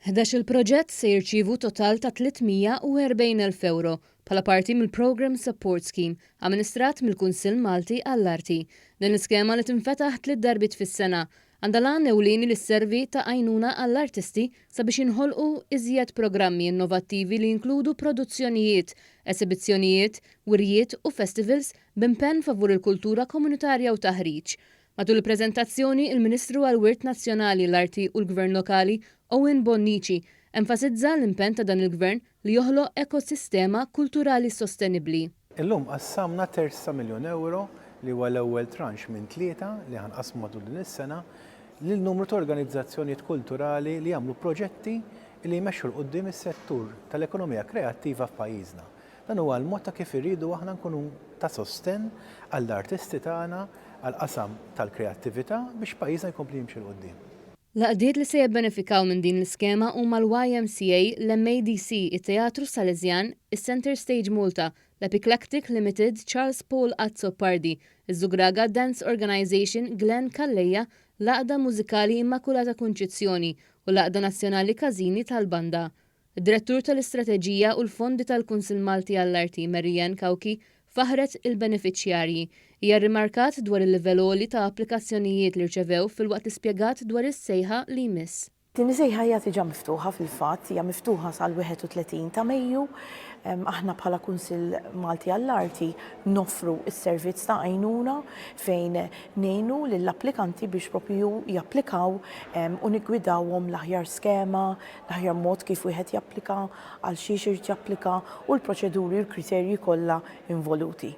11-il proġett se jirċievu total ta' 340,000 ewro bħala parti mill-Programme Support Scheme amministrat mill-Kunsill Malti għall-Arti. Din l-iskema li tinfetaħ tliet darbiet fis-sena għandha l-għan ewlieni li sservi ta' għajnuna għall-artisti sabiex jinħolqu iżjed programmi innovattivi li jinkludu produzzjonijiet, esibizzjonijiet, wirjiet u festivals b'impenn favur il-kultura komunitarja u taħriġ. Matul il-preżentazzjoni, il-Ministru għall-Wirt Nazzjonali, l-Arti u l-Gvern Lokali, Owen Bonnici, enfasizza l-impenn ta' dan il-Gvern li joħloq ekosistema kulturali sostenibbli. Illum qassamna terz ta' miljun ewro, li huwa l-ewwel tranche minn tlieta li ħa nqassmu matul din is-sena, lil numru ta' organizzazzjonijiet kulturali li jagħmlu proġetti li jmexxu 'l quddiem is-settur tal-ekonomija kreattiva f'pajjiżna. Dan huwa l-mod ta' kif irridu aħna nkunu ta' sostenn għall-artisti tagħna, għall-qasam tal-kreattività biex pajjiżna jkompli jimxi 'l quddiem. L-għaqdiet li se jibbenefikaw minn din l-iskema huma l-YMCA, l-MADC, it-Teatru Salesjan, is-Centre Stage Malta, l-Epiclectic Limited, Charles Paul Azzopardi, iż-Żugraga Dance Organisation, Glenn Calleja, l-Għaqda Mużikali Immakulata Kunċizzjoni u l-Għaqda Nazzjonali Każini tal-Banda. Id-Direttur tal-Istrateġija u l-Fondi tal-Kunsill Malti għall-Arti, Mary Ann Cauchi, faħħret il-benefiċjarji. Hija rrimarkat dwar il-livell għoli ta' applikazzjonijiet li rċevew filwaqt li spjegat dwar is-sejħa li jmiss. Din is-sejħa hija diġà miftuħa fil-fatt, hija miftuħa sal-31 ta' Mejju. Aħna bħala Kunsill Malti għall-Arti noffru s-servizz ta' għajnuna fejn ngħinu lill-applikanti biex proprju japplikaw u niggwidawhom l-aħjar skema, l-aħjar mod kif wieħed japplika, għal xiex irid japplika u l-proċeduri u l-kriterji kollha involuti.